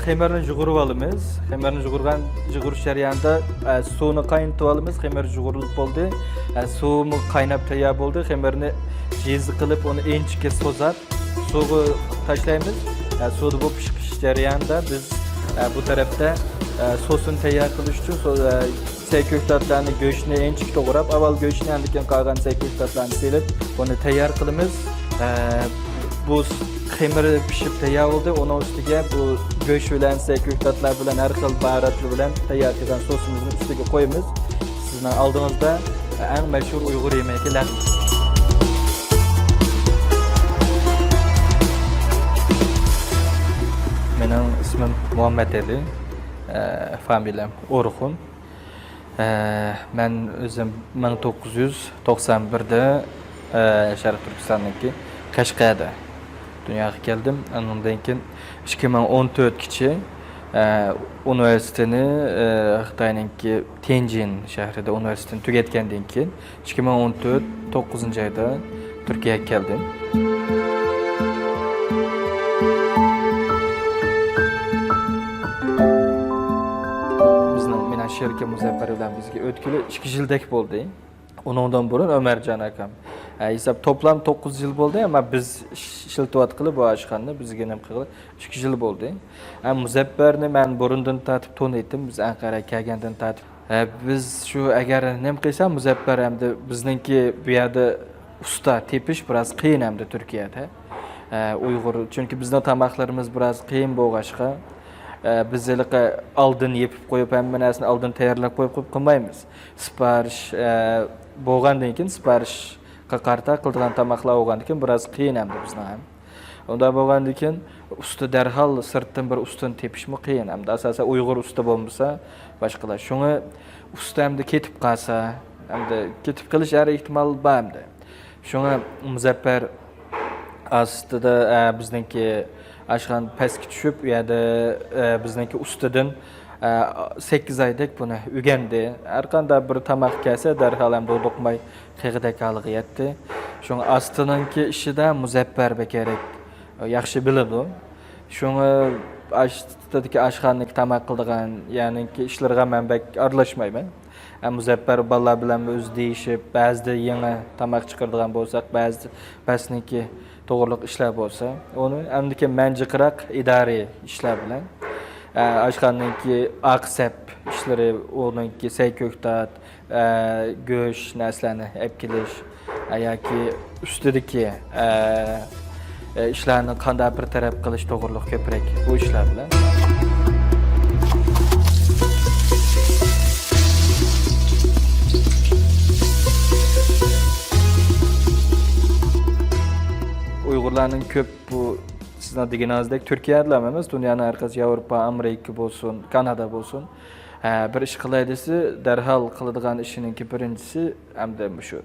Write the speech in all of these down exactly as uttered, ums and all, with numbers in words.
خېمىرنى يۇغۇرۇپ ئالىمىز. خېمىرنى يۇغۇرغان، يۇغۇرۇش جەريانىدا، ئە، سۇنى قاينىتىپ ئالىمىز. خېمىر يۇغۇرۇلۇپ بولدى. ئە، سۇمۇ قايناپ تەييار بولدى. خېمىرنى جىززا قىلىپ، ئۇنى ئىنچىكە سوزاپ، سۇغا تاشلايمىز. ئە، سۇدا بۇ پىشقىش جەريانىدا بىز، ئە، بۇ تەرەپتە، ئە، سوسنى تەييار قىلىش ئۈچۈن سو-، ئە، سەي كۆكتاتلارنى، گۆشنى ئىنچىكە توغراپ، ئاۋۋال گۆشنى، ئاندىن كېيىن قالغان سەي كۆكتاتلارنى سېلىپ، بۇنى تەييار قىلىمىز. ئە، بۇ خېمىر پىشىپ تەييار بولدى. ئۇنىڭ ئۈستىگە بۇ گۆش بىلەن، سەي كۆكتاتلار بىلەن، ھەر خىل باھاراتلار بىلەن تەييار قىلغان سوسىمىزنى ئۈستىگە قويىمىز. سىزنىڭ ئالدىڭىزدا ئەڭ مەشھۇر ئۇيغۇر يېمىكى لەغمەن. مېنىڭ ئىسمىم مۇھەممەت ئەلى، ئە، فامىلەم ئورخۇن. ئە، مەن ئۆزۈم مىڭ توققۇز يۈز توقسان بىردە، ئە، شەرقىي تۈركىستاننىڭكى قەشقەردە دۇنياغا كەلدىم. ئاندىن كېيىن ئىككى مىڭ ئون تۆتكىچە، ئە، ئۇنىۋېرسىتېتنى، ئە، خىتاينىڭكى تيەنجىن شەھىرىدە ئۇنىۋېرسىتېتنى تۈگەتكەندىن كېيىن، ئىككى مىڭ ئون تۆت توققۇزىنچى ئايدا تۈركىيەگە كەلدىم. بىزنىڭ، مېنىڭ شېرىكىم مۇزەپپەر بىلەن بىزگە ئۆتكىلى ئىككى يىلدەك بولدى. ئۇنىڭدىن بۇرۇن ئۆمەرجان ئاكام. ئە، ھېساب توپلام توققۇز يىل بولدى، ئەمما بىز ئىش-، ئىشلىتىۋاتقىلى بۇ ئاشخانىنى بىزگە نېمە قىلغىلى ئىككى يىل بولدى. ئە، مۇزەپپەرنى مەن بۇرۇندىن تارتىپ تونۇيتتىم، بىز ئەنقەرەگە كەلگەندىن تارتىپ. ئە، بىز شۇ ئەگەر نېمە قىلسا، مۇزەپپەر ئەمدى بىزنىڭكى بۇ يەردە ئۇستا تېپىش بىراز قىيىن ئەمدى تۈركىيەدە. ئە، ئۇيغۇر، چۈنكى بىزنىڭ تاماقلىرىمىز بىراز قىيىن بولغاچقا، ئە، بىز ھېلىقى ئالدىن يېپىپ قويۇپ، ھەممە نەرسىنى ئالدىن تەييارلاپ قويۇپ، قويۇپ قىلمايمىز. سىپارىش، ئە، بولغاندىن كېيىن، سىپارىشقا قارىتا قىلىدىغان تاماقلار بولغاندىن كېيىن بىراز قىيىن ئەمدى بىزنىڭ ھەم. ئۇنداق بولغاندىن كېيىن ئۇستا دەرھال سىرتتىن بىر ئۇستىنى تېپىشمۇ قىيىن. ئەمدى ئاساسەن ئۇيغۇر ئۇستا بولمىسا باشقىلار. شۇڭا ئۇستا ئەمدى كېتىپ قالسا، ئەمدى كېتىپ قېلىش ھەر ئېھتىمال بار ئەمدى. شۇڭا مۇزەپپەر ئاستىدا، ئە، بىزنىڭكى ئاشخانا پەسكە چۈشۈپ، ئۇ يەردە، ئە، بىزنىڭكى ئۇستىدىن، ئە، سەككىز ئايدەك بۇنى ئۆگەندى. ھەر قانداق بىر تاماق كەلسە، دەرھال ھەم دۇدۇقماي قېغىدەك ھالغا يەتتى. شۇڭا ئاستىنىڭكى ئىشىدا مۇزەپپەر بەكرەك ياخشى بىلىدۇ. شۇڭا ئاستىدىكى ئاشخانىدىكى تاماق قىلىدىغان يەرنىڭكى ئىشلىرىغا مەن بەك ئارىلاشمايمەن. ئە، مۇزەپپەر بالىلار بىلەنمۇ ئۆزى دېيىشىپ، بەزىدە يېڭى تاماق چىقىرىدىغان بولساق، بەزىدە بەسنىڭكى توغرىلىق ئىشلار بولسا، ئۇنى ئەمدىكى مەن جىقراق ئىدارىي ئىشلار بىلەن، ئە، ئاشخانىنىڭكى ئارقا سەپ ئىشلىرى، ئۇنىڭكى سەي كۆكتات، ئە، گۆش نەرسىلەرنى ئەپ كېلىش، ئە، ياكى ئۈستىدىكى، ئە، ئە، ئىشلارنى قانداق بىر تەرەپ قىلىش توغرۇلۇق كۆپرەك بۇ ئىشلار بىلەن. ئۇيغۇرلارنىڭ كۆپ بۇ سىزنىڭ دېگىنىڭىزدەك تۈركىيەدىلا ئەمەس، دۇنيانىڭ ھەر قايسى ياۋروپا، ئامېرىكا بولسۇن، كانادا بولسۇن، ئە، بىر ئىش قىلاي دېسە، دەرھال قىلىدىغان ئىشىنىڭكى بىرىنچىسى ئەمدى مۇشۇ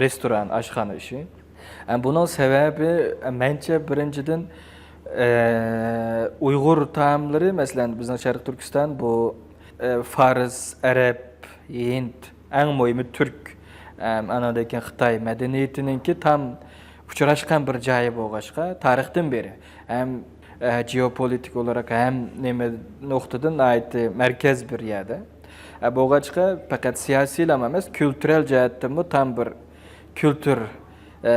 رېستوران، ئاشخانا ئىشى. ئە، بۇنىڭ سەۋەبى، ئە، مەنچە بىرىنچىدىن، ئە، ئۇيغۇر تائاملىرى، مەسىلەن، بىزنىڭ شەرقىي تۈركىستان بۇ، ئە، فارس، ئەرەب، ھىند، ئەڭ مۇھىمى تۈرك، ئە، ئانىڭدىن كېيىن خىتاي مەدەنىيىتىنىڭكى تام ئۇچراشقان بىر جايى بولغاچقا، تارىختىن بېرى ھەم، ئە، جېئوپولىتىك ئولاراق ھەم نېمە نۇقتىدىن ناھايىتى مەركەز بىر يەردە. ئە، بولغاچقا، پەقەت سىياسىيلا ئەمەس، كۈلتۈرەل جەھەتتىنمۇ تام بىر كۈلتۈر، ئە،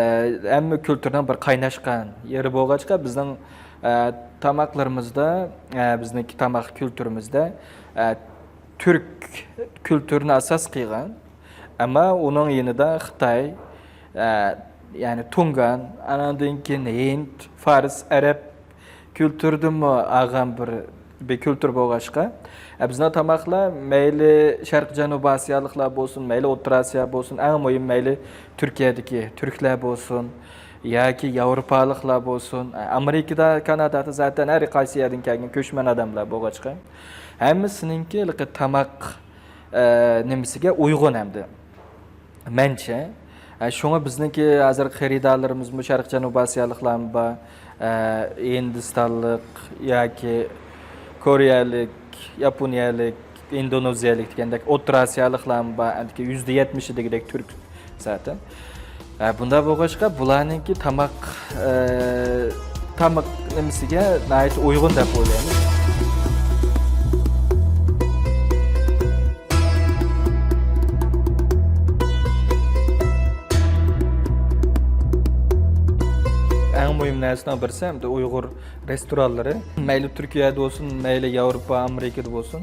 ھەممە كۈلتۈرنىڭ بىر قايناشقان يېرى بولغاچقا، بىزنىڭ، ئە، تاماقلىرىمىزدا، ئە، بىزنىڭكى تاماق كۈلتۈرىمىزدە، ئە، تۈرك كۈلتۈرىنى ئاساس قىلغان، ئەمما ئۇنىڭ يېنىدا خىتاي، ئە، يەنى تۇڭگان، ئاناندىن كېيىن ھىند، فارس، ئەرەب كۈلتۈردىنمۇ ئالغان بىر، بىر كۈلتۈر بولغاچقا، ئە، بىزنىڭ تاماقلار مەيلى شەرقىي جەنۇبىي ئاسىيالىقلار بولسۇن، مەيلى ئوتتۇرا ئاسىيا بولسۇن، ئەڭ مۇھىم مەيلى تۈركىيەدىكى تۈركلەر بولسۇن ياكى ياۋروپالىقلار بولسۇن، ئە، ئامېرىكىدا، كانادادا زاتەن ھەر قايسى يەردىن كەلگەن كۆچمەن ئادەملەر بولغاچقا، ھەممىسىنىڭكى ھېلىقى تاماق، ئە، نېمىسىگە ئۇيغۇن ئەمدى. مەنچە. ئە، شۇڭا بىزنىڭكى ھازىر خېرىدارلىرىمىزمۇ شەرقىي جەنۇبىي ئاسىيالىقلارمۇ بار، ئە، ھىندىستانلىق ياكى كورېيەلىك، ياپونىيەلىك، ئىندونېزىيەلىك دېگەندەك ئوتتۇرا ئاسىيالىقلارمۇ بار، ئەمدىكى يۈزدە يەتمىشى دېگۈدەك تۈرك زاتەن. ئە، بۇنداق بولغاچقا، بۇلارنىڭكى تاماق، ئە، تاماق نېمىسىگە ناھايىتى ئۇيغۇن دەپ ئويلايمىز. نەرسىنىڭ بىرسى ئەمدى ئۇيغۇر رېستورانلىرى. مەيلى تۈركىيەدە بولسۇن، مەيلى ياۋروپا، ئامېرىكىدا بولسۇن،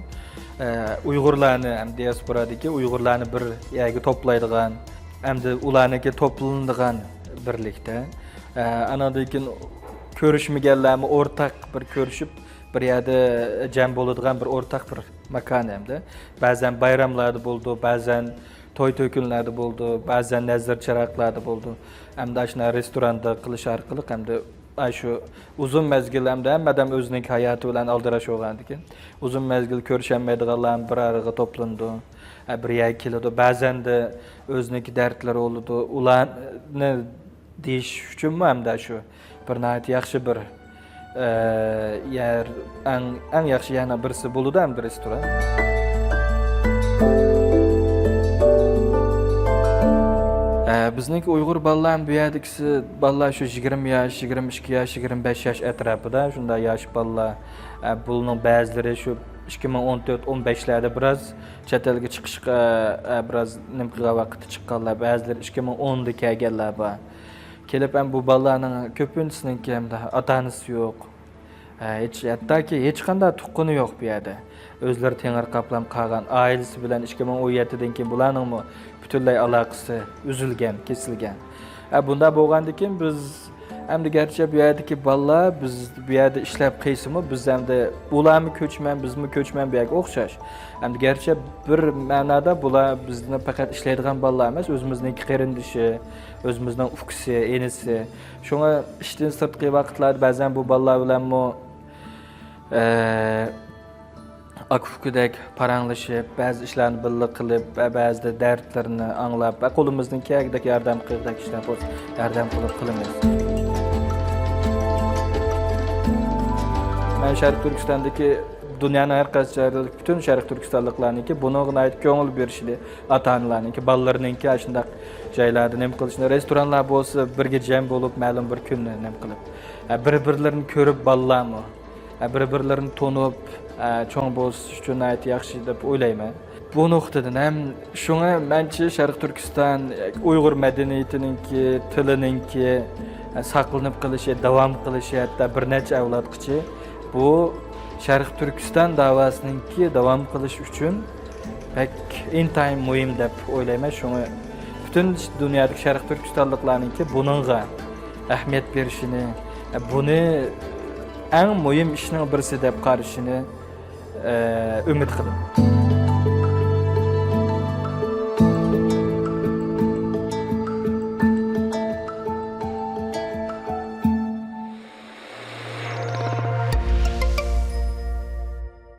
ئە، ئۇيغۇرلارنى، ھەم دىياسپورادىكى ئۇيغۇرلارنى بىر يەرگە توپلايدىغان، ئەمدى ئۇلارنىڭكى توپلىنىدىغان بىرلىكتە. ئە، ئاناندىن كېيىن كۆرۈشمىگەنلەرمۇ ئورتاق بىر كۆرۈشۈپ، بىر يەردە جەم بولىدىغان بىر ئورتاق بىر ماكان ئەمدى. بەزەن بايراملاردا بولىدۇ، بەزەن توي-تۆكۈنلەردە بولىدۇ، بەزەن نەزىر-چىراغلاردا بولىدۇ. ئەمدى ئاشۇنداق رېستوراندا قىلىش ئارقىلىق ئەمدى ئاشۇ ئۇزۇن مەزگىل ئەمدى ھەممە ئادەم ئۆزىنىڭ ھاياتى بىلەن ئالدىراش بولغاندىكىن، ئۇزۇن مەزگىل كۆرۈشەلمەيدىغانلار بىر ئارىغا توپلىنىدۇ. ئە، بىر يەرگە كېلىدۇ. بەزەندە ئۆزىنىڭكى دەردلىرى بولىدۇ. ئۇلارنى دېيىش ئۈچۈنمۇ ھەمدە شۇ بىر ناھايىتى ياخشى بىر، ئە، يەر، ئەڭ، ئەڭ ياخشى يەرنىڭ بىرسى بولىدۇ ھەمدە رېستوران. ئە، بىزنىڭكى ئۇيغۇر بالىلار ھەم بۇ يەردىكىسى بالىلار شۇ يىگىرمە ياش، يىگىرمە ئىككى ياش، يىگىرمە بەش ياش ئەتراپىدا شۇنداق ياش بالىلار. ئە، بۇلارنىڭ بەزىلىرى شۇ ئىككى مىڭ ئون تۆت، ئون بەشلەردە بىراز چەت ئەلگە چىقىشقا، ئە، بىراز نېمە قىلغان ۋاقىتتا چىققانلار، بەزىلىرى ئىككى مىڭ ئوندا كەلگەنلەر بار. كېلىپ ھەم بۇ بالىلارنىڭ كۆپىنچىسىنىڭكى ھەمدە ئاتا-ئانىسى يوق. ھە، ھېچ، ھەتتاكى ھېچقانداق تۇغقىنى يوق بۇ يەردە. ئۆزلىرى تېڭىرقاپلا قالغان، ئائىلىسى بىلەن ئىككى مىڭ ئون يەتتىدىن كېيىن بۇلارنىڭمۇ پۈتۈنلەي ئالاقىسى ئۈزۈلگەن، كېسىلگەن. ھە، بۇنداق بولغاندىكىن بىز ئەمدى گەرچە بۇ يەردىكى بالىلار بىز بۇ يەردە ئىشلەپ قىلسىمۇ، بىز ئەمدى ئۇلارمۇ كۆچمەن، بىزمۇ كۆچمەن بۇ يەرگە ئوخشاش. ئەمدى گەرچە بىر مەنادا بۇلار بىزنى پەقەت ئىشلەيدىغان بالىلار ئەمەس، ئۆزىمىزنىڭكى قېرىندىشى، ئۆزىمىزنىڭ ئۇكىسى، ئىنىسى. شۇڭا ئىشتىن سىرتقى ۋاقىتلاردا بەزەن بۇ بالىلار بىلەنمۇ، ئە، ئاكا-ئۇكىدەك پاراڭلىشىپ، بەزى ئىشلارنى بىللە قىلىپ، بە-، بەزىدە دەردلىرىنى ئاڭلاپ، بە-، قولىمىزدىن كەلگۈدەك ياردەم قىلغۇدەك ئىشلار بولسا، ياردەم قىلىپ قىلىمىز. مەن شەرقىي تۈركىستاندىكى، دۇنيانىڭ ھەر قايسى جايلىرىدىكى پۈتۈن شەرقىي تۈركىستانلىقلارنىڭكى بۇنىڭغا ناھايىتى كۆڭۈل بېرىشىنى، ئاتا-ئانىلارنىڭكى، بالىلىرىنىڭكى ئاشۇنداق جايلاردا نېمە قىلىشىنى، رېستورانلار بولسا بىرگە جەم بولۇپ، مەلۇم بىر كۈننى نېمە قىلىپ، ئە، بىر-بىرلىرىنى كۆرۈپ، بالىلارمۇ، ئە، بىر-بىرلىرىنى تونۇپ، ئە، چوڭ بولۇش ئۈچۈن ناھايىتى ياخشى دەپ ئويلايمەن. بۇ نۇقتىدىن ھەم شۇڭا مەنچە شەرقىي تۈركىستان ئۇيغۇر مەدەنىيىتىنىڭكى، تىلىنىڭكى، ئە، ساقلىنىپ قېلىشى، داۋام قىلىشى، ھەتتا بىر نەچچە ئەۋلادقىچە بۇ شەرقىي تۈركىستان داۋاسىنىڭكى داۋام قىلىشى ئۈچۈن بەك ئىنتايىن مۇھىم دەپ ئويلايمەن. شۇڭا پۈتۈن دۇنيادىكى شەرقىي تۈركىستانلىقلارنىڭكى بۇنىڭغا ئەھمىيەت بېرىشىنى، بۇنى ئەڭ مۇھىم ئىشنىڭ بىرسى دەپ قارىشىنى، ئە، ئۈمىد قىلىمەن.